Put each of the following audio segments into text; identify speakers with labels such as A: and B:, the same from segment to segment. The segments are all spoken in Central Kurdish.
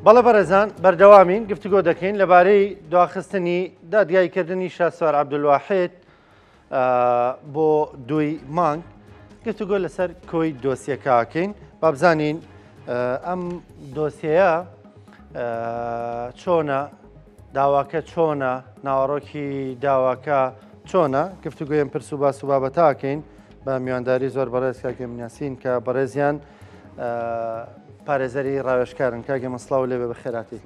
A: بەڵێ بەڕێزان بەردەوامین گفتوگۆ دەکەین لەبارەی دواخستنی دادگایکردنی شاسوار عەبدولواحید بۆ دووی مانگ گفتوگۆ لەسەر کۆی دۆسیەکەکەین بابزانین ئەم دۆسیەیە چۆنە داواکە چۆنە ناوەڕۆکی داواکە چۆنە گفتوگۆیم پرس و باس و بابەتاکەین بە میوانداری زۆر بەڕێز کاک هێمن یاسین کە بەڕێزیان پارێزەری ڕاوێژکارن کاک هێمن سڵاو لێ بێ بەخێراتی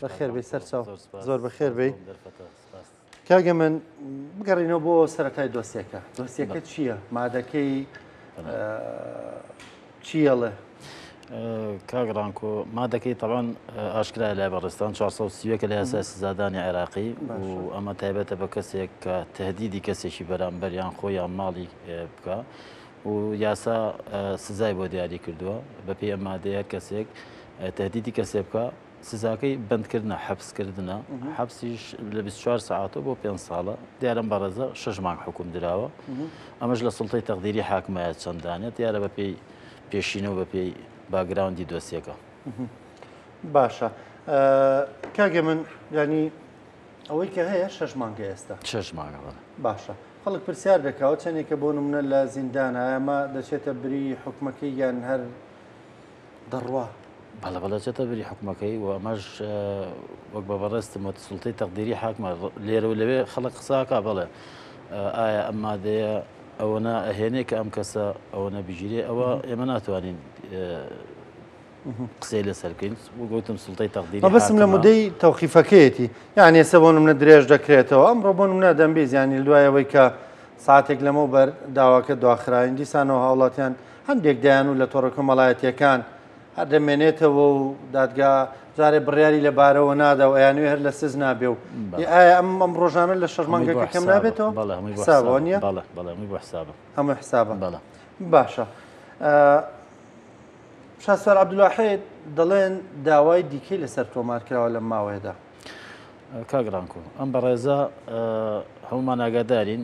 A: بەخێر بێی سەرچاو زۆر بەخێر بێی کاک هێمن بگەڕینەوە بۆ سەرەتای دۆسیەکە دۆسیەکە چییە مادەکەی چیەڵێ؟
B: کاک ڕانکۆ مادەکەی تەبان ئاشکرایە لای بەڕێزتان 431 لە یاسای سزادانی عێراقی و ئەمە تایبەتە بە کەسێک کە تهدیدی کەسێکی بەرامبەر یان خۆی یان ماڵی بکە و یاسا سزای بۆ دیاری کردووە بەپێی ئەم مادەیە هەر کەسێک تهدیدی کەسێ بکە سزاکەی بەندکردنە حەبسکردنە حەبسیش لە 24 سەعاتەوە بۆ 5 ساڵە دیارم بەڕێزە شش مانگ حکوم دراوە ئەمەش لە سڵتەی تەقدیری حاکمایە چەندانێت دیارە بەپێی پێشینە و بەپێی باگراوندی دۆسیەکە.
A: باشە کاک هێمن یانی ئەوەی کە هەیە شش مانگە ئێستا
B: شش مانگە بەڵێ.
A: باشە خەڵک پرسیار دەکاوە چەندێکە بۆ نمونە لە زیندانە ئەمە دەچێتە بری حکومەکەی یان هەر دەڕوا؟
B: بەڵێ بەڵێ چێتە بری حکومەکەی و ئەمەش وەک بە بەڕێزتم وت سوڵتەی تەقدیری حاکمە لێرە و لەوێ خەڵک قساکە بەڵێ ئایا ئەم مادەیە ئەوەنە ئەهێنێ کە ئەم کەسە ئەوەنە بگیرێ ئەوە ئێمە ناتوانین قسەی لەسەر بکەین گوتم سوڵتەی تەقدیری
A: مەبەستم لە مدەی تەوقیفەکەیەتی یان ئێستا بۆ نمونە درێژ دەکرێتەوە ئەمڕۆ بۆ نمونە دەمبیست یانی دوای ئەوەی کە ساعتێک لەمەوبەر داواکە دواخراین دیسانەوە هاوڵاتیان هەندێک دەیان و لە تۆڕە کۆمەڵایەتیەکان هەر دەمێنێتەوە و دادگا جارێ بڕیاری لەبارەوە نادا و ئەیانوێ هەر لە سز نابێ و ئایا ئەم ئەم ڕۆژانە لە شەش مانگەکە کەم نابێتەوە حسابەوە نییە هەموو حسابە باشە شاسوار عەبدولواحید دەڵێن داوای دیکەی لەسەر تۆمار کراوە لەم ماوەیەدا.
B: کاک ڕانکۆ ئەم بەڕێزە هەمومان ئاگادارین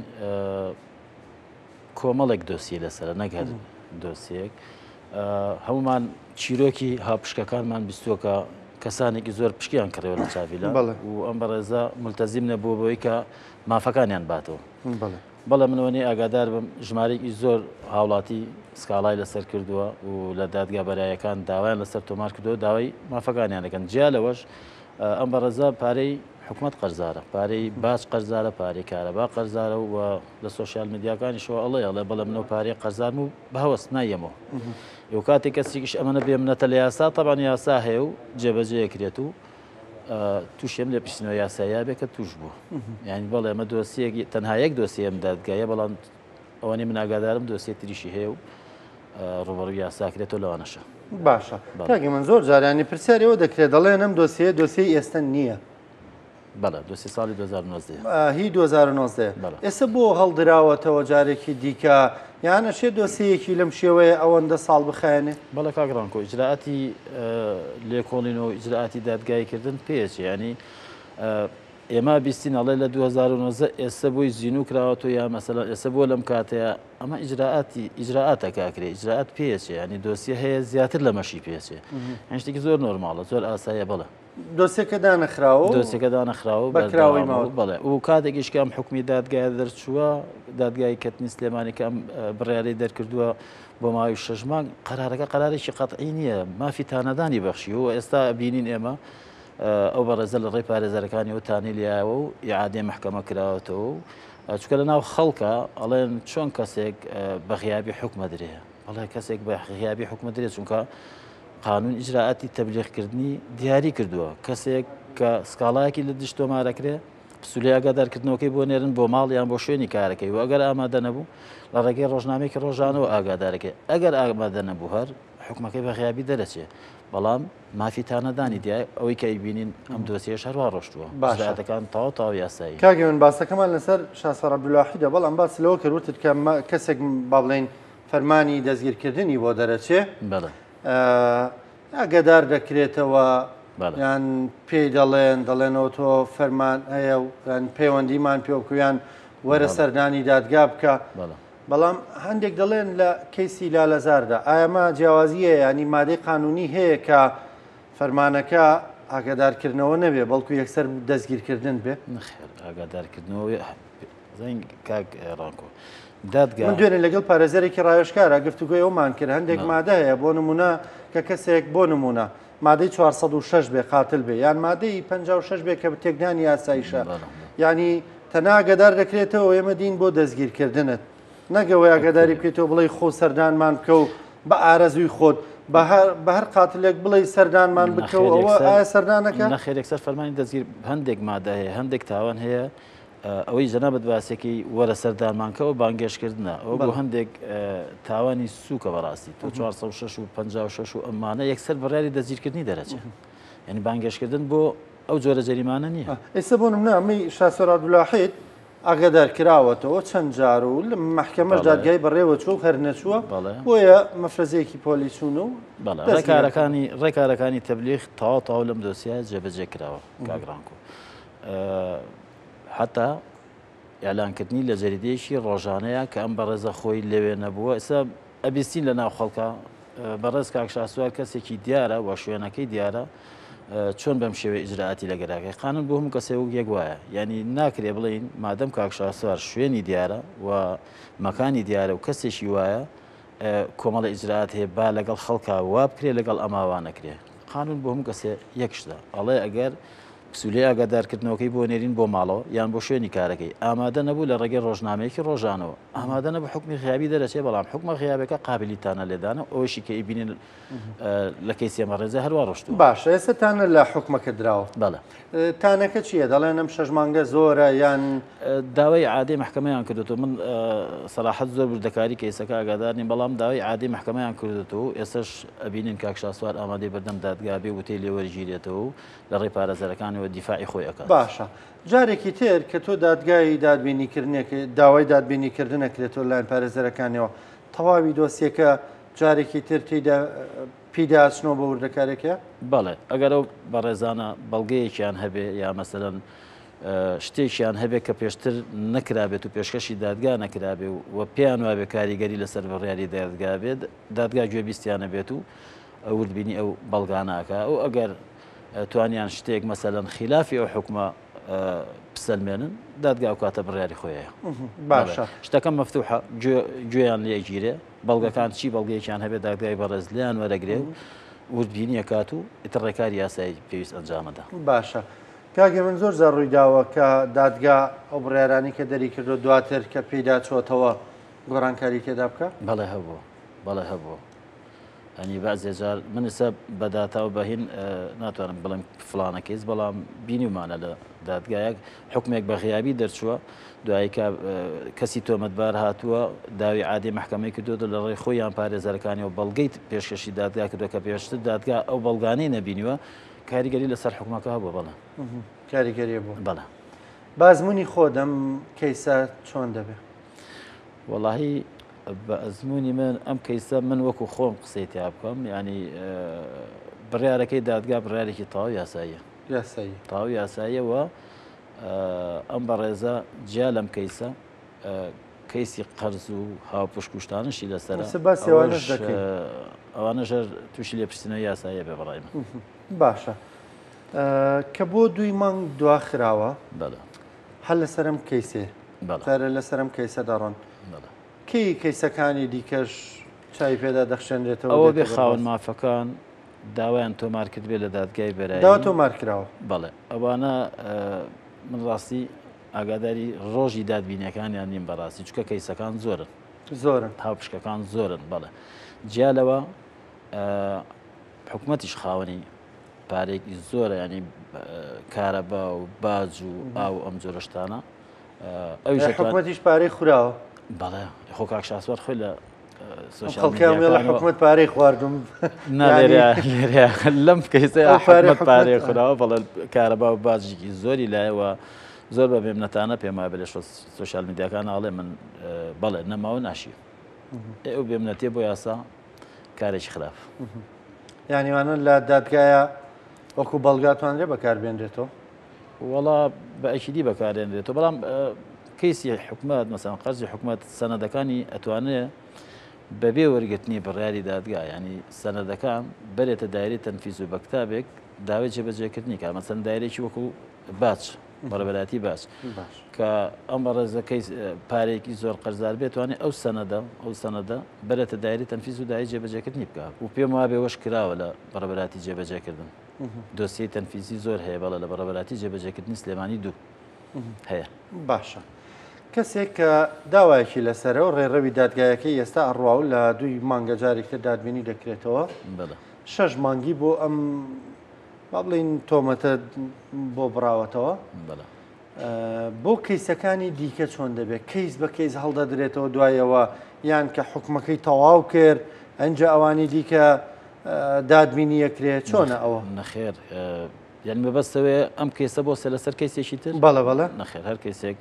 B: کۆمەڵێک دۆسیە لەسرە نەک هەر دۆسیەک هەمومان چیرۆکی هاپشکەکانمان بیستووە کە کەسانێکی زۆر پشکیان کڕیوە لە چاڤیلا و ئەم بەڕێزە ملتەزیم نەبووە بەوەی کە مافەکانیان باتەوە. بەڵێ من ئەوەنەی ئاگادار بم ژمارەیەکی زۆر هاوڵاتی سکاڵای لەسەر کردووە و لە دادگا بەرایەکان داوایان لەسەر تۆمار کردووە داوای مافەکانیان دەکەن جیا لەوەش ئەم بەڕێزە پارەی حکومەت قەرزارە پارەی باج قەرزارە پارەی کارەبا قەرزارە و لە سۆشیال میدیاکانیشەوە ئەڵێ ئەڵێ بەڵێ منەوە پارەی قەرزارم و بە هەوەس نایەمەوە و کاتێک کەسێکیش ئەمەنە بێ منەتە لە یاسا تەبان یاسا هەیە و جێبەجێ کرێت و تووشی ئەم لێپرسینەوە یاساییە بێ کە تووش بوو یعنی بەڵێ ئەمە دۆسیەک تەنها یەک دۆسیە ئەم دادگایە بەڵام ئەوەنەی من ئاگادارم دۆسیە تریشی هەیە و ڕوبەڕوی یاسا کرێتەوە لەوانەشە.
A: باشە کاک من زۆر جارانی پرسیاری ئەوە دەکرێت دەڵێن ئەم دۆسیە دۆسیەی ئێستا نییە.
B: بەڵێ دۆسیە ساڵی 2019
A: هی 2019 ئێستا بۆ هەڵدراوەتەوە جارێکی دیکە یان ئەشێ دۆسیەیەکی لەم شێوەیە ئەوەندە ساڵ بخایەنێ؟
B: بەڵێ کاک ڕانکۆ ئیجرائاتی لێکۆڵینەوە و ئیجرائاتی دادگاییکردن پێچێ یانی ئێمە بیستین ئەڵێ لە 2019 ئێستا بۆی زینوو کراوەتەوە یا مەسەلەن ئێستا بۆ لەم کاتەیە ئەمە ئیجرائاتی ئیجرائاتەکە ئەکرێ ئیجرائات پێچێ ینی دۆسیە هەیە زیاتر لەمەشی پێچێ یان شتێکی زۆر نۆرماڵە زۆر ئاساییە بەڵێ
A: دۆسیەکە دانەخراوە و
B: دۆسیەکە دانەخراوە
A: بە کراوەی ماوە.
B: بەڵێ و کاتێکیش کە ئەم حوکمی دادگایە دەرچووە دادگای کەتنی سلێمانی کە ئەم بڕیارەی دەرکردووە بۆ ماوەی شەش مانگ قەرارەکە قەرارێکی قەتعی نییە مافی تانەدانی بەخشیوە و ئێستا بینین ئێمە ئەو بەڕێزە لە ڕێی پارێزەرەکانیەوە تانەی لێیاوە و ئیعادەی مەحکەمە کراوەتەوە و چونکە لە ناو خەڵکە ئەڵێن چۆن کەسێک بە غیابی حوکمە درێ بەڵێ کەسێک بە غیابی حکومە درێت چونکە قانون ئیجرائاتی تەبلیغکردنی دیاری کردووە کەسێک کە سکاڵایەکی لە دژ تۆمارەکرێ پسولی ئاگادارکردنەوەکەی بۆ نێرن بۆ ماڵ یان بۆ شوێنی کارەکەی و ئەگەر ئامادە نەبوو لە ڕێگەی ڕۆژنامێکی ڕۆژانەوە ئاگادارەکەی ئەگەر ئامادە نەبوو هەر حکومەکەی بە غیابی دەرەچێ بەڵام مافی تانەدانی دیای ئەوەی کە ئەیبینین ئەم دۆسیەش هەروا ڕۆشتووە
A: باشە.
B: ئیجرائاتەکان تەواو تەواو یاسایی.
A: کاک هێمن باسەکەمان لەسەر شاسوار عەبدولواحیدە بەڵام باس لەوە کرد وتت کە کەسێک با بڵێین فەرمانی دەستگیرکردنی بۆ دەرەچێ
B: بەڵێ.
A: ئاگادار دەکرێتەوە
B: بەڵێ.
A: یان پێی دەڵێن دەڵێنەوە تۆ فەرمان هەیە و یان پەیوەندیمان پێوە بکە یان وەرە
B: بەڵێ.
A: سەردانی دادگا بکە.
B: بەڵێ.
A: بەڵام هەندێک دەڵێن لە کەیسی لالەزاردا ئایا ئەمە جیاوازی هەیە ینی مادەی قانونی هەیە کە فەرمانەکە ئاگادارکردنەوە نەبێ بەڵکو یەکسەر دەستگیرکردن بێ؟
B: نەخێر ئاگادارکردنەوە زین کاک ڕانکۆ دادگا
A: من دوێنێ لەگەڵ پارێزەرێکی ڕاوێژکارا گفتوگۆی ئەومان کرد هەندێک مادە هەیە بۆ نمونە کە کەسێک بۆ نمونە مادەی 406 بێ قاتل بێ یان مادەی 56 بێ کە تێکدانی یاسایشە یعنی تەنها ئاگادار دەکرێتەوە ئێمە دین بۆ دەستگیرکردنت نەگەوەی ئاگاداری بکەیتەوە بڵێی خۆ سەردانمان بکە و بە ئارەزووی خۆت بە هەر قاتلێک بڵێی سەردانمان بکە و ئەوە ئایا سەردانەکە؟
B: نەخێر یەکسەر فەرمانی دەستگیر هەندێک مادە هەیە هەندێک تاوان هەیە ئەوەی جەنابت باسێکی وەرە سەردانمان کە ئەو بانگێشتکردنە ئەو بۆ هەندێک تاوانی سووکە بەڕاستی تۆ 406 و 56 و ئەمانە یەکسەر بڕیاری دەستگیرکردنی دەرەچێت یعنی بانگێشتکردن بۆ ئەو جۆرە جەریمانە نییە.
A: ئێستا بۆ نمونە ئەمەی شاسوار عەبدولواحید ئاگادار کراوەتەوە چەند جار و لە مەحکەمەش دادگای بەڕێوە چووە و هەر نەچووە بۆیە مەفرەزەیەکی پۆلیس چوون و
B: ڕێکارەکانی ڕێکارەکانی تەبلیغ تەواو تەواو لەم دۆسیە جێبەجێ کراوە کاک ڕانکۆ حتا ئیعلانکردنی لە جەریدەیەکی ڕۆژانەیە کە ئەم بەڕێزە خۆی لەوێ نەبووە ئێستا ئەبیستین لە ناو خەڵکە بەڕێز کاک شاسوار کەسێکی دیارە و شوێنەکەی دیارە چۆن بەم شێوەی ئیجرائاتی لەگەراکەی قانون بۆ هەموو کەسێ وەک یەک وایە یعنی ناکرێ بڵێین مادەم کاک شاسوار شوێنی دیارە و مەکانی دیارە و کەسێکی وایە کۆمەڵە ئیجرائات هەیە با لەگەڵ خەڵکا وا بکرێ لەگەڵ ئەما وا نەکرێ قانون بۆ هەموو کەسێ یەک شتە ئەڵێ ئەگەر پسولەی ئاگادارکردنەوەکەی بۆ نێرین بۆ ماڵەوە یان بۆ شوێنی کارەکەی ئامادە نەبوو لە ڕێگەی ڕۆژنامەیەکی ڕۆژانەوە ئامادە نەبوو حوکمی غیابی دەرەچێ بەڵام حوکمە غیابەکە قابلی تانە لێدانە ئەوەشی کە ئیبینین لە کەیسی ئەمە ڕێزە هەروا ڕۆشتووە.
A: باشە ئێستا تانە لە حوکمەکە دراوە.
B: بەڵێ.
A: تانەکە چییە؟ دەڵێن ئەم شەش مانگە زۆرە یان؟
B: داوای ئیعادەی مەحکەمەیان کردووەتەوە من سەراحەت زۆر وردەکاری کەیسەکە ئاگادار نیم بەڵام داوای ئیعادەی مەحکەمەیان کردووەتەوە و ئێستاش ئەبینین کاک شاسوار ئامادەی بەردەم دادگا بێ وتەی لێ وەرگیرێتەوە و لە ڕێی پارێزەرەکانەوە دیفاعی خۆی ئەکات.
A: باشە جارێکی تر کە تۆ دادگای دادبینیکردنێک داوای دادبینیکردن ئەکرێتەوە لەلایەن پارێزەرەکانیەوە تەواوی دۆسیەکە جارێکی تر تێیدا پێیدا ئەچنەوە بە وردەکارێکە؟
B: بەڵێ ئەگەر ئەو بەڕێزانە بەڵگەیەکیان هەبێ یا مەسەلەن شتێکیان هەبێ کە پێشتر نەکرابێت و پێشکەشی دادگا نەکرابێ و پێیان وابێ کاریگەری لەسەر بڕیاری دادگا بێت دادگا گوێبیستیانە بێت و وردبینی ئەو بەڵگانە ئەکا و ئەگەر توانیان شتێک مەسەلەن خیلافی ئەو حوکمە بسەلمێنن دادگا ئەو کاتە بڕیاری خۆی هەیە.
A: باشە
B: شتەکە مەفتوحە گوێیان لێ ئەگیرێ بەڵگەکان چی بەڵگەیەکیان هەبێت دادگای بەڕێز لێیان وەرەگرێ و وردبینی ئەکات و ئیتر ڕێکاری یاسایی پێویست ئەنجامەدا.
A: باشە کاک هێمن زۆر جار ڕووی داوە کە دادگا ئەو بڕیارانەی کە دەری کردووە دواتر کە پێیدا چۆتەوە گۆڕانکاری تێدا بکا؟
B: بەڵێ هەبووە بەڵێ هەبووە. ئەنی بەعزێ جار من ئێستا بە داتا و بەهین ناتوانم بڵێم فلانە کەیس بەڵام بینیومانە لە دادگایەک حکمێک بە غیابی دەرچووە دوایی کە کەسی تۆمەتبار هاتووە داوی عادی محکمەی کردووە لە ڕێی خۆیان پارێزەرەکانی و بەڵگەی پێشکەشی دادگا کردووە کە پێشتر دادگا ئەو بەڵگانەی نەبینیوە کاریگەری لەسەر حکومەکە هەبوو بەڵێ
A: کاریگەری بوو
B: بەڵێ
A: بازمونی خۆدەم کەیسە چۆن دەبێ
B: وەڵاهی بە ئەزموونی من ئەم کەیسە من وەکو خۆم قسەی تیا بکەم ینی بڕیارەکەی دادگا بڕیارێکی تەواو یاساییە
A: یاسایی
B: تەواو یاساییەوە ئەم بەڕێزە جیا لەم کەیسە کەیسی قەرز و هاوپشکوشتانشی لەسەر ئەوانە ژەر تووشی لێپرسینەوە یاساییە بێ بەڕای من
A: باشە کە بۆ دوی مانگ دوا خراوە
B: بەڵێ
A: هەر لەسەرم کەیسێ جارێ لەسەر ئەم کەیسە دەڕۆن. کەی کەیسەکانی دیکەش چاوی پێدا دەخشێنرێتەوە؟
B: ئەوە بێ خاوەن مافەکان داوایان تۆمار کردبێ لە دادگای بەرایی.
A: داوا تۆمار کراوە.
B: بەڵێ ئەوانە من ڕاستی ئاگاداری ڕۆژی دادبینیەکانیان نیم بەڕاستی چونکە کەیسەکان زۆرن.
A: زۆرن.
B: هاوپشکەکان زۆرن بەڵێ. جیا لەوە حکومەتیش خاوەنی پارەیەکی زۆرە ینی کارەبا و باج و ئاو ئەم جۆرە شتانە
A: ئەویش حکومەتیش پارەی خوراوە.
B: بەڵێ خۆ کاک شاسوار خۆی لە
A: خەڵکیان حکومەت پارەی خواردم
B: لەم کەیسە حکومەت پارەی خوراوە بەڵێ کارەبا و باجێکی زۆری لایەوە زۆر بە بێمنەتانە پێم وایە لە سۆشیال میدیاکان ئاڵێ من بەڵێ نەماوە ناشی ئەو بێمنەتێ بۆ یاسا کارێکی خراپ.
A: یانی وانە لە دادگایە وەکو بەڵگا توانرێ بەکاربێنرێتەوە؟
B: وەڵا بە ئەکیدی بەکارێنرێتەوە بەڵام کەیسی حکومەت مەسەن قەرزی حکومەت سەنەدەکانی ئەتوانێ بەبێ وەرگرتنی بڕیاری دادگا یانی سەنەدەکان بەرێتە دایرەی تەنفیز و بە کتابێک داوای جێبەجێکردنی کا مەسەن دایرێکی وەکو باج بەڕێبەراتی باج کە ئەم بەڕێزەکەی پارێکی زۆر قەرزار بێت توانێت ئەو سەنەدە ئەو سەنەدە بەرێتە دایری تەنفیز و دای جێبەجێکردنی بکە و پێم وابێ وەش کراوە لە بەڕێبەراتی جێبەجێکردن دۆسیەی تەنفیزی زۆر هەیە بەڵێ لە بەڕێبەراتی جێبەجێکردنی سلێمانی دوو هەیە.
A: باشە کەسێک کە داوایەکی لەسەرە و ڕێڕەوی دادگایەکەی ئێستا ئەڕوا و لە دووی مانگە جارێکتر دادبینی دەکرێتەوە شەش مانگی بۆ ئەم با بڵین تۆمەتە بۆ بڕاوەتەوە بۆ کەیسەکانی دیکە چۆن دەبێت کەیس بە کەیس هەڵدەدرێتەوە دوایەوە یان کە حکومەکەی تەواو کرد ئەنجا ئەوانی دیکە دادبینی یەکرێت چۆنە ئەوە
B: نەخێر یانی مەبەست ئەوەیە ئەم کەیسە بۆ سە لەسەر کەیسێکی تر؟
A: بەڵێ بەڵێ.
B: نەخێر هەر کەیسێک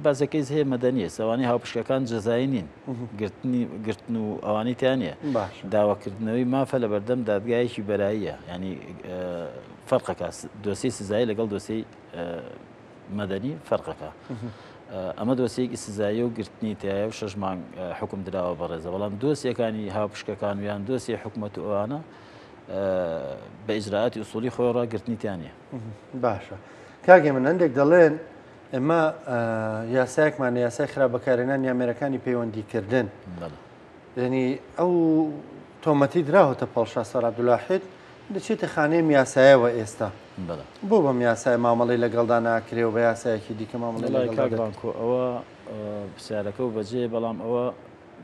B: بازە کەیس هەیە مەدەنیە سەوانی هاوپشکەکان جەزایی نین گرتنی گرتن و ئەوانی تیا نییە داواکردنەوەی مافە لە بەردەم دادگایەکی بەراییە ینی فەرقەکە دۆسی سزایی لەگەڵ دۆسی مەدەنی فەرقەکە. ئەمە دۆسیەکی سزایی و گرتنی تایە و شەش مانگ حکوم دراوە بەڕێزە بەڵام دۆسیەکانی هاوپشکەکان ویان دۆسی حکومەت و ئەوانە بە ئیجرائاتی ئوسوڵی خۆی ڕا گرتنی تیا نییە.
A: باشە کاک هێمن هەندێک دەڵێن ئێمە یاسایەکمان یاسای خراپ بەکارهێنانی ئامێرەکانی پەیوەندیکردن یعنی ئەو تۆمەتی دراوەتە پاڵ شاسوار عەبدولواحید دەچێتە خانەی یاسایەوە ئێستا بۆ بەم یاسای مامەڵی لەگەڵدا ناکرێ و بە یاسایەکی دیکە مامەڵی لەگەڵدا
B: دەکرێت؟ ئەوە پرسیارەکە و بەجێ بەڵام ئەوە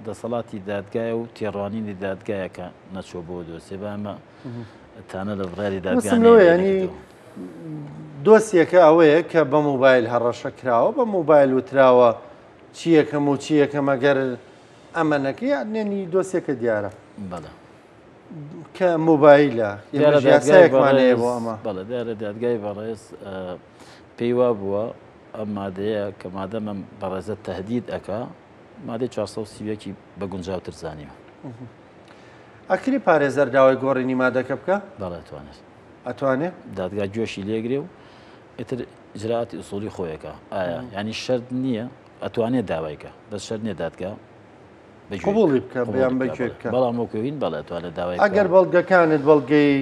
B: دەسەڵاتی دادگایە و تێڕوانینی دادگایە کە نەچووە بۆ دۆسیە با ئێمە تانە لە بڕیاری دادگا
A: مەسم لەوەیە ینی دۆسیەکە ئەوەیە کە بە مۆبایل هەڕەشە کراوە بە مۆبایل وتراوە چیەکەم و چیەکەم ئەگەر ئەمە نەکەی یعنی دۆسیەکە دیارە
B: بەڵێ
A: کە مۆبایلە
B: دیارە
A: ئێمەش
B: دادگای
A: یاسایەکمان هەیە
B: بەڕێز
A: بۆ ئەمە
B: بەڵێ دیارە دادگای بەڕێز پێی وا بووە ئەم مادەیە کە مادەم ئەم بەڕێزە تەهدید ئەکا مادەی 431 ی بە گونجاوتر زانیوە.
A: ئەکرێ پارێزەر داوای گۆڕینی مادەکە بکا؟
B: بەڵێ ئەتوانێت.
A: ئەتوانێ؟
B: دادگا گوێشی لێگرێ و ئیتر ئیجرائاتی ئوسوڵی خۆیەکە. ئایا یانی شەرت نییە ئەتوانێ داوای کە بەس شەرت نییە دادگا
A: قبوڵی بکە بیان بە گوێ بکە.
B: بەڵام وەکو هین بەڵێ ئەتوانێت داوای بکا.
A: ئەگەر بەڵگەکانت بەڵگەی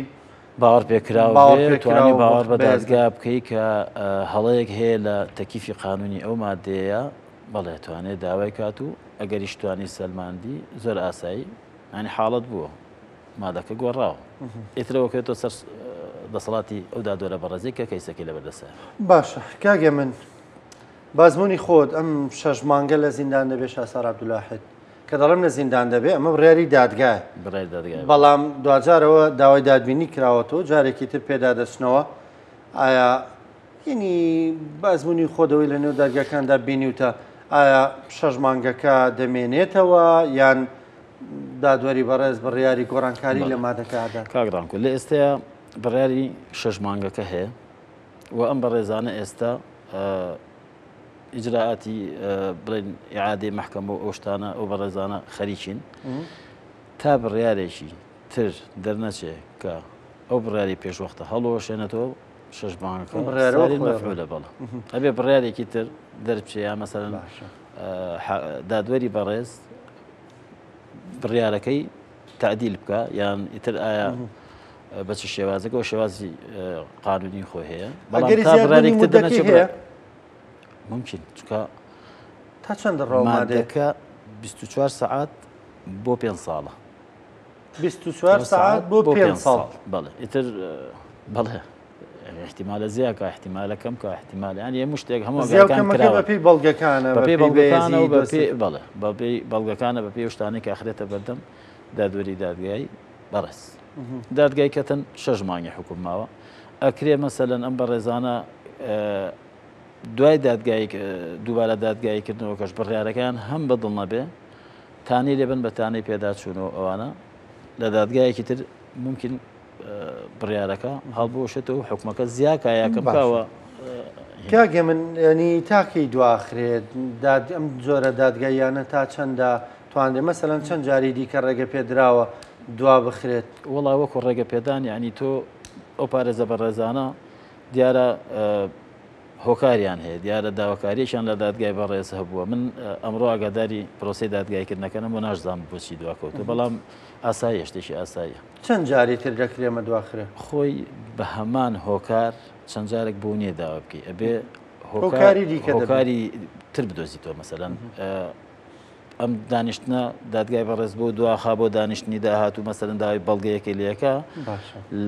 B: باوەڕ پێکراو بێ توانی باوەڕ بە دادگا بکەی کە هەڵەیەک هەیە لە تەکیفی قانونی ئەو مادەیە بەڵێ توانێ داوای کات و ئەگەریش توانی سەلماندی زۆر ئاسایی ینی حاڵەت بووە مادەکە گۆڕاوە ئیترەوە کەێتەوە سەر دەسەڵاتی ئەو دادوەرە بەڕێزی کە کەیسەکەی لەبەردەسە.
A: باشە کاک هێمن بازمونی خۆت ئەم شەش مانگە لە زیندان دەبێ شاسوار عەبدولواحید کە دەڵێم لە زیندان دەبێ ئەمە بڕیاری دادگایە
B: بڕیاری دادگایە
A: بەڵام دواجارەوە داوای دادبینی کراوەتەوە جارێکی تر پێدا دەچنەوە ئایا یعنی بە ئەزموونی خۆت ئەوەی لە نێو دادگاکاندا بینیوتە ئایا شەش مانگەکە دەمێنێتەوە یان دادوەری بەڕێز بڕیاری گۆڕانکاری لە مادەکە ئەدات؟
B: کاک ڕانکۆ لە ئێستەیا بڕیاری شەش مانگەکە هەیە و ئەم بەڕێزانە ئێستا ئیجرائاتی بڵێن ئیعادەی مەحکەمە و ئەو شتانە ئەو بەڕێزانە خەریکین تا بڕیارێکی تر دەرنەچێ کە ئەو بڕیاری پێشوەختە هەڵوەشێنێتەوە شەش بانکە
A: بڕیارەوە
B: ساری
A: خۆی
B: مەفعولە بەڵێ ئەبێ بڕیارێکی تر دەربچێ یا مەسەلەن
A: باشە
B: دادوەری بەڕێز بڕیارەکەی تعدیل بکە یان ئیتر ئایا بە چ شێوازێکەوە شێوازی قانونی خۆی هەیە بەڵام
A: ئەگەری
B: تا
A: زیادبوونی
B: بڕیارێکی تر
A: مودەکەی
B: دەرنەچێ
A: هەیە
B: بڕیار ممکن چونکە
A: تا چەند ڕەوە مادەیە
B: مادەکە 24 سەعات بۆ پێنج ساڵە
A: 24 سەعات بۆ پێنج ساڵ.
B: بەڵێ ئیتر بەڵێ احتیمالە زیاکە احتیمالە کەم کە احتیمال یان هەموو شتێک هەموو ئەگەرەکان
A: زیاکەمەکە
B: کراوە
A: بەپێی بەڵگەکانە
B: بەپێی
A: بەپێی
B: بەڵگەکانە و
A: بەهێزی
B: بەپێی
A: دۆسیە.
B: بەڵێ بەپێی بەڵگەکانە بەپێی ئەو شتانەی کە ئەخرێتە بەردەم دادوەری دادگای بەڕێز دادگای کەتن شەش مانگی حکوم ماوە ئەکرێ مەسەلەن ئەم بەڕێزانە دوای دادگایی دووبارە دادگایی کردنەوەکەش بڕیارەکەیان هەم بەدڵ نەبێ تانەی لێ بن بە تانەی پێداچوونەوە ئەوانە لە دادگایەکی تر ممکن بڕیارەکە هەڵبوەشێتەوە و حکومەکە زیاکە یا کەم
A: باشە.
B: کاوە
A: کاک هێمن ینی تاکەی دواخرێت داد ئەم جۆرە دادگاییانە تا چەندە توانرێ مەسەلەن چەند جاری دیکە ڕێگە پێدراوە دوا بخرێت؟
B: وەڵا وەکو ڕێگە پێدان یعنی تۆ ئەو پارێزە بەڕێزانە دیارە هۆکاریان هەیە، دیارە داواکارییەکیان لە دادگای بەڕێز هەبووە، من ئەمڕۆ ئاگاداری پرۆسەی دادگایکردنەکەنم و ناشزانم بۆچی دواکەوتووە، بەڵام ئاساییە، شتێکی ئاساییە.
A: چەند جاری تر دەکرێ ئەمە دواخرێ؟
B: خۆی بە هەمان هۆکار چەند جارێک بۆ نییە داوا بکەی، ئەبێ هۆکاری
A: دیکە
B: هۆکاری تر بدۆزیتەوە، مەسەلەن ئەم دانیشتنە دادگای بەڕێز بۆ دواخا بۆ دانیشتنی داهاتوو مەسەلەن داوای بەڵگەیەکەی لەکە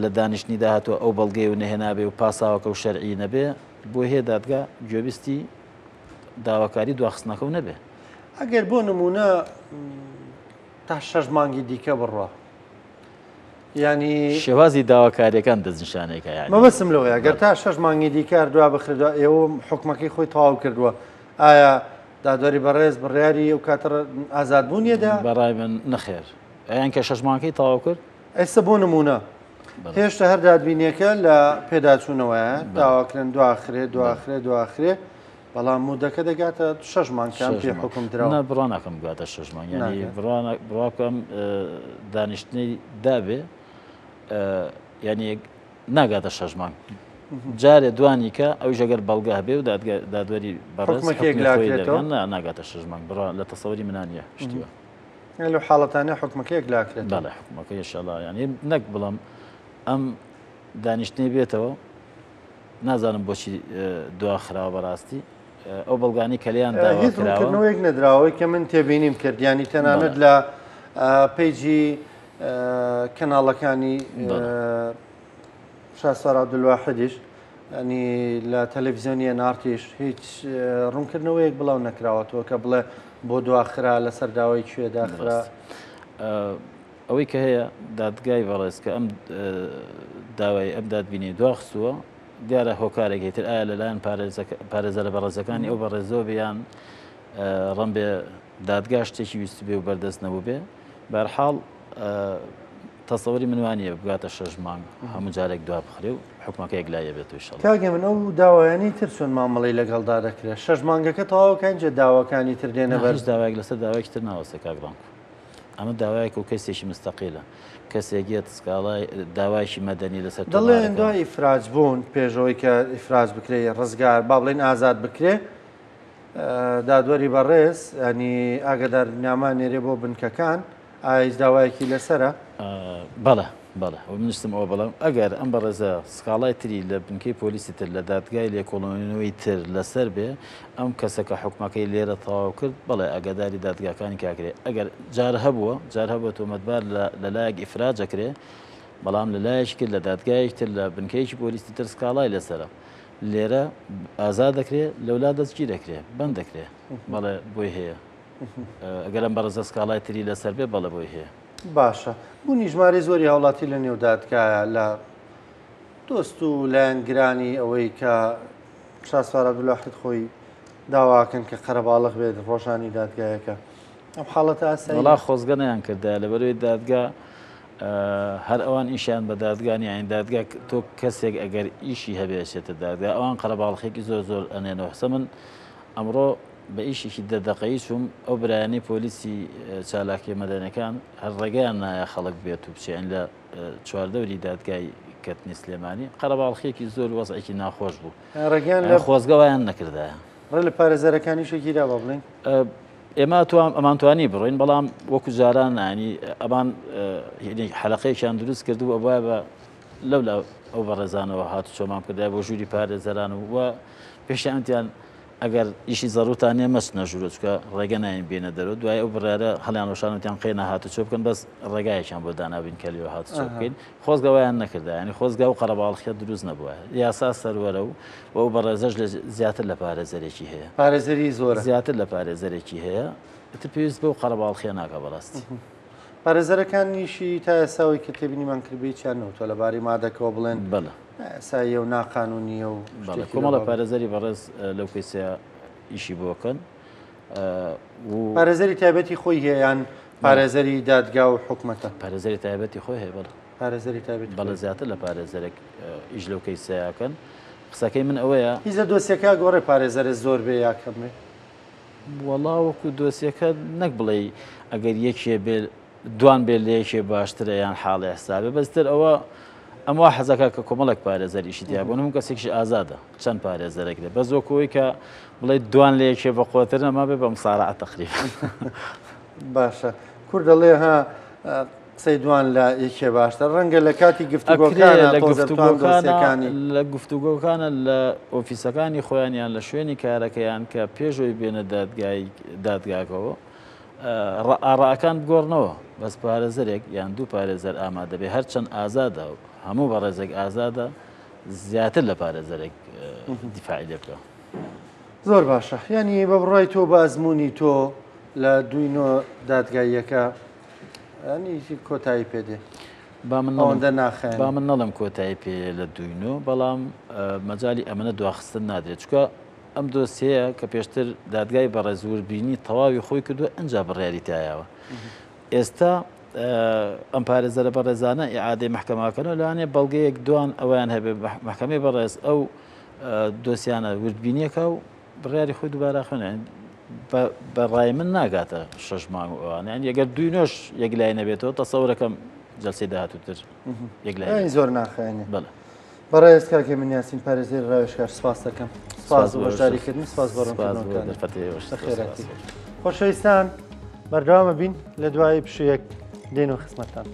B: لە دانیشتنی داهاتوە ئەو بەڵگەی و نەهێنابێ و پاساوەکە و شەرعی نەبێ بۆ هەیە دادگا گوێبیستی داواکاری دواخستنەکە و نەبێ.
A: ئەگەر بۆ نمونە تا شەش مانگی دیکە بڕوا
B: ینی شێوازی داواکاریەکان دەستنیشانێکە
A: یانی مەبەستم لەوەیە گەر تا شەش مانگی دیکە هەر دوا بخرێت ئێوە حکومەکەی خۆی تەواو کردووە ئایا دادوەری بەڕێز بڕیاری ئەو کاتە ئازادبوونیە دا؟
B: بەڕای من نەخێر. ئەیان کە شەش مانگەکەی تەواو کرد.
A: ئێستا بۆ نموونە هێشتا هەر دادبینیەکە لە پێداچوونەوەیە، داواکردن دواخرێ دواخرێ دواخرێ، بەڵام مودەکە دەگاتە شەش مانگ کە ئەم پێ حوکم دراوە.
B: نا بڕوا ناکەم بگاتە شەش مانگ، یانی بڕوا بکەم دانیشتنی دابێ یانی ناگاتە شەش مانگ جارێ دوانی کە ئەویش ئەگەر بەڵگە هەبێ و دادوەری بەڕێز
A: حوکمەکەی لاکرێتەوە
B: ناگاتە شەش مانگ بڕوا لە تەسەوری منا نییە شتیوە
A: لەو حاڵەتانە حوکمەکە یەکلاکرێتەوە.
B: بەڵێ حوکمەکە ئینشاڵڵا یانی نەک بڵێم ئەم دانیشتنەی بێتەوە نازانم بۆچی دوا خراوە بەڕاستی ئەو بەڵگانی کە لێیان داوا
A: هیچ
B: کراوە
A: ڕوونکردنەوەیەک نەدراوەی کە من تێبینیم کرد ینی تەنانەت لە پەیجی کەناڵەکانی شاسوار عەبدولواحیدیش ینی لە تەلەڤیزیۆنی ئێن ئاڕ تیش هیچ ڕوونکردنەوەیەک بڵاو نەکراوەتەوە کە بڵێ بۆ دواخرا لەسەر داوای کوێ داخرا.
B: ئەوەی کە هەیە دادگای بەڕێز کە ئەم داوای ئەم دادبینی دواخستووە دیارە هۆکارێک هەیتر ئایا لەلایەن پارێزەرە بەڕێزەکانی ئەو بەڕێزەوە بیان ڕەنبێ دادگا شتێکی ویستبێ و بەردەست نەبووبێ بەرحاڵ تەسەوری من وانییە بگاتە شەش مانگ هەموو جارێک دوا بخرێ و حکومەکە یەکلاییە بێت و
A: ئیشەڵا. کاک هێمن ئەو داوایانەی تر چۆن مامەڵەی لەگەڵدا دەکرێت؟ شەش مانگەکە تەواو کە ئینجا داواکانی تر دێنە
B: بەر؟ نا هیچ داوایەک لەسەر داوایەکی تر ناوەستێ کاک ڕەنکو. ئەمە داوایەک و کەیسێکی مستەقیلە. کەسێک یەت سکاڵای داوایەکی مەدەنی لەسەر
A: دەڵێن تۆمارەکە. دوای ئیفراج بوون پێش ئەوەی کە ئیفراج بکرێ ڕزگار با بڵێین ئازاد بکرێ دادوەری بەڕێز ینی ئاگادارنامە نێرێ بۆ بنکەکان ئایا هیچ داوایەکی لەسەرە؟
B: بەڵێ بەڵێ و منیشتم ئەوە بڵێم ئەگەر ئەم بەڕێزە سکاڵای تری لە بنکەی پۆلیسی تر لە دادگای لێکۆڵینەوەی تر لەسەر بێ ئەم کەسە کە حوکمەکەی لێرە تەواو کرد بەڵێ ئاگاداری دادگاکانی کاکرێ ئەگەر جار هەبووە جار هەبووە تۆمەتبار لە لایەک ئیفراج ئەکرێ بەڵام لە لایەکی تر لە دادگایەکی تر لە بنکەیەکی پۆلیسی تر سکاڵای لەسەرە لێرە ئازاد دەکرێ لەولا دەستگیر دەکرێ بەند دەکرێ بەڵێ بۆی هەیە ئەگەر ئەم بەڕێزە سکاڵای تری لەسەر بێ بەڵێ بۆی هەیە.
A: باشە بوونی ژمارەی زۆری هاوڵاتی لە نێو دادگایە لە دۆست و لایەنگرانی ئەوەی کە شاسوار عەبدولواحید خۆی داواکەن کە قەرەباڵغ بێت ڕۆژانی دادگایەکە ئەم حاڵەتە ئاسایی
B: وەڵا خۆزگە نەیان کردایە لەبەرەوەی دادگا هەر ئەوان ئیشیان بە دادگا نییە یانی دادگا تۆ کەسێک ئەگەر ئیشی هەبێ ئەچێتە دادگا ئەوان قەرەباڵخێکی زۆر زۆر ئەنێنەوە حسە من ئەمڕۆ بە ئیشێکی دە دەقەیی چووم ئەو برایانەی پۆلیسی چالاکیە مەدەنەکان هەر ڕێگەیان نایە خەڵک بێت و بچێن لە چواردەوری دادگای کەتنی سلێمانی قەرەباڵخیەکی زۆر وەزعێکی ناخۆش بوو
A: ڕێگەیان لە
B: خۆزگە وایان نەکردایە.
A: ڕێ لە پارێزەرەکانیشە گیرا با بڵێین.
B: ئێمە توان ئەمانتوانی بڕۆین بەڵام وەکو جاران نانی ئەمان حەلەقەیەکیان دروست کردبوو ئەبوایە بە لەولا ئەو بەڕێزانەوە هاتوچۆمان بکردایە بۆ ژووری پارێزەران و پێشیان وتیان ئەگەر ئیشی زەڕوتان نیە مەچنە ژوورە چونکە ڕێگە ناین بێنە دەرەوە دوای ئەو بڕیارە هەڵیان وەشان وتیان قەینا هاتوچۆ بکەن بەس ڕێگایەکیان بۆ دانابین کە لێوە هاتوچۆ بکەین خۆزگە وایان نەکردا ینی خۆزگە و قەرەباڵخیە دروست نەبووە یاسا سەروەرە و ئەو بەڕێزەش لە زیاتر لە پارێزەرێکی هەیە
A: پارێزەری زۆرە
B: زیاتر لە پارێزەرێکی هەیە ئیتر پێویست بەو قەرەباڵخیە ناکا بەڕاستی.
A: پارێزەرەکانیشی تا ئێستا ئەوەی کە تێبینیمان کردبێ هیچیان نەوتوە لەبارەی مادەکەوە بڵێن
B: بەڵێ.
A: نایاساییە و ناقانونییە و
B: بەڵێ شتێکی کۆمەڵە لەو بابەتە. پارێزەری بەڕێز لەو کەیسەیا ئیشی بۆ کەن
A: و. پارێزەری تایبەتی خۆی هەیە یان پارێزەری دادگا و حکومەتە؟
B: پارێزەری تایبەتی خۆی هەیە بەڵێ.
A: پارێزەری تایبەتی
B: بەڵێ زیاتر لە پارێزەرێک ئیش لەو کەیسەیا کەن. قسەکەی من ئەوەیە.
A: هیچ لە دۆسیەکە گۆڕێ پارێزەرێ زۆر بێ یا کەم بێ؟
B: وەڵا وەکو دۆسیەکە نەک بڵێی ئەگەر یەکێ بێ دوان بێ لە یەکێ باشترە یان حاڵی حسابێ بەس تر ئەوە. ئەم وا حەزەکە کە کۆمەڵێک پارێزەر ئیشی تیا بوون هەموو کەسێکیش ئازادە چەند پارێزەرێک لێ بەس وەکو ئەوەی کە بڵێ دوان لە یەکێ بەقوەتر نەما بێ بە مسارعە تەقریبا.
A: باشە کورد دەڵێ ها قسەی دوان لە یەکێ باشتر ڕەنگە لە کاتی
B: گفتوگۆکانە لە گفتوگۆکانەکانی لە گفتوگۆکانە لە ئۆفیسەکانی خۆیانیان لە شوێنی کارەکەیان کە پێشەوەی بێنە دادگای دادگاکەوە ئاڕاکان بگۆڕنەوە بەس پارێزەرێک یان دوو پارێزەر ئامادەبێ هەرچەند ئازادە هەموو بەڕێزێک ئازادە زیاتر لە پارێزەرێک دیفاعی لێ بکە.
A: زۆر باشە یعنی بە بڕای تۆ بە ئەزمموی تۆ لە دوی نۆ دادگاییەکە ینی کۆتایی پێدێ
B: با من ئەوەندە ناخێن با من نەڵم کۆتایی پێ لە دوی نۆ بەڵام مەجای ئەمەە دواخستن نادرێت چکە ئەم دۆسیەیە کە پێشتر دادگای بەڕێز وردبینی تەواوی خۆی کردووە ئەجا بڕیاری تایەوە ئێستا ئەم پارێزەرە بەڕێزانە ئیعادەی مەحکەمەکەنەوە لەوانەیە بەڵگەیەک دوان ئەویان هەبێ مەحکەمەی بەڕێز ئەو دۆسیانە وردبینیەکە و بڕیاری خۆی دووبارە خوێنێ بە ڕای من ناگاتە شەش مانگ و ئەوانە یان ئەگەر دوی نۆش یەکلای نەبێتەوە تەسەورەکەم جلسەی داهاتووتر
A: یەکلای زۆر ناخێنێ بەڵێ بەڕێز کاک هێمن یاسین پارێزەری ڕاوێژکار سپاس دەکەم سپاس بۆ بەشداریکردن سپاس بۆ ڕوونکردنەوەکان بەخێرهاتی خۆشەویستان بەردەوامە بین لە دوایی پشوویەک دێن و خزمەتتان.